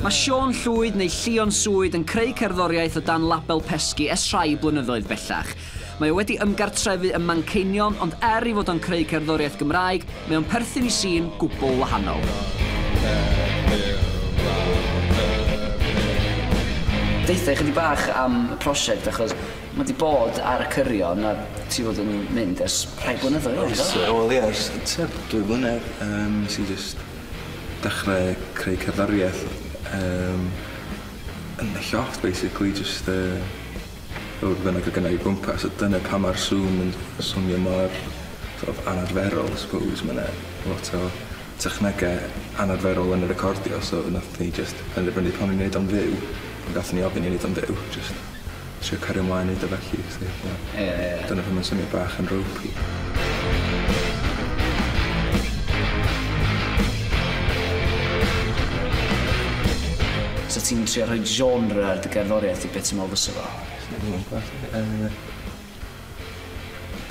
Mae Siôn Llwyd neu Llion Swyd yn creu cerddoriaeth o dan label Pesgi ers rhai blynyddoedd bellach. Mae o wedi ymgartrefu ym Manceinion, ond er ei fod o'n creu cerddoriaeth Gymraeg, mae o'n perthyn i sîn gwbl wahanol. Deutha i chydig bach am y prosiect, achos mae 'di bod ar y cyrion a ti fod yn mynd ers rhai blynyddoedd rŵan, do? Wel ie, ers tua 2 blynedd, nes i jyst dechrau creu cerddoriaeth yn y llofft basically, just efo be bynnag oedd gynna i o gwmpas, a dyna pam mae'r sŵn yn swnio mor sort of anarferol, I suppose. Mae 'na lot o technegau anarferol yn y recordio, so nath ni just penderfynu pan ni'n neud o'n fyw, pan gathon ni ofyn i neud o'n fyw, just trio cario mlaen neud o felly, so yeah. Ie. Dyna pam mae'n swnio bach yn ropey. So ti'n trio rhoi genre ar dy gerddoriaeth i, beth ti'n meddwl fysa fo? Dwi'm yn gwbod.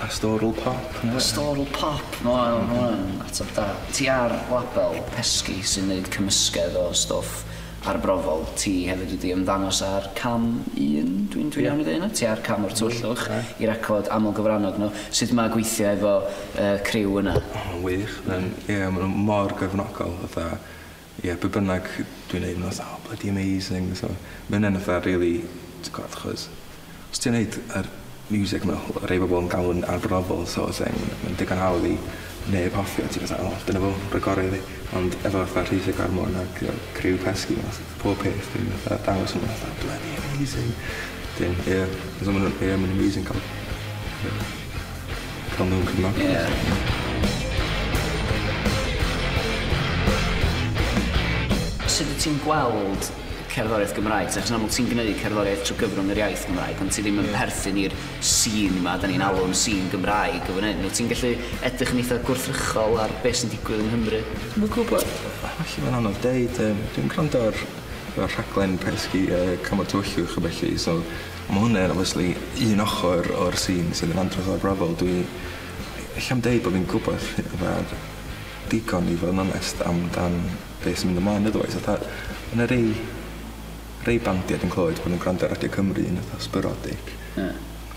Pastoral pop, ne? Pastoral pop, ma' hwnna'n ma' hwnna'n ateb da. Ti ar label Pesgi sy'n neud cymysgedd o stwff arbrofol. Ti hefyd wedi ymddangos ar Cam 1, dwi'n dwi iawn i ddweud hynna? Ti ar Cam o'r Tywyllwch i record aml gyfrannog nhw. Sut mae gweithio efo criw yna? O, mae'n wych. Mae'n, ie, maen nhw mor gefnogol, fatha, ie, be bynnag dwi'n neud, maen nhw fatha, "Oh, bloody amazing." So, mae hynna'n fatha really, ti'n gwybod, achos os ti'n neud yr music mae rhai bobl yn galw'n arbrofol sort of thing, mae'n digon hawdd i neb hoffi o, ti'n fatha, "Oh, dyna fo, rhoi gorau iddi." Ond efo fatha Rhys a Garmon ac criw Pesgi, ma' pob peth dwi'n fatha dangos nhw fatha, "Bloody amazing." Dyn, ie, so ma'n, ie, mae'n amazing cael nhw'n cefnogi. Sut wyt ti'n gweld cerddoriaeth Gymraeg? Achos yn amlwg ti'n gwneud cerddoriaeth trwy gyfrwng yr iaith Gymraeg, ond ti ddim yn perthyn i'r sîn yma, da ni'n alw'n sîn Gymraeg o fan hyn. Wyt ti'n gallu edrych yn eitha gwrthrychol ar beth sy'n digwydd yng Nghymru? Dwi'm yn gwybod, falle mae'n anodd deud, dwi'n gwrando ar y rhaglen Pesgi, Cam o'r Tywyllwch a felly, so mae hwnna'n obviously un ochr o'r sîn sydd yn andros o arbrofol. Dwi ella am deud bod fi'n gwybod fatha digon i fod yn onest amdan beth sy'n mynd ymlaen otherwise. Fatha, ma' 'na rei bandiau dwi'n clywed bod nhw'n gwrando ar Radio Cymru yn fatha sporadic.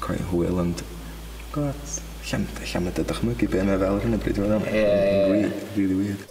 Quite hwyl, ond god, ella medru dychmygu be mae fel ar hyn o bryd, i fod yn onest. Ie, ie, ie. Weird, really weird.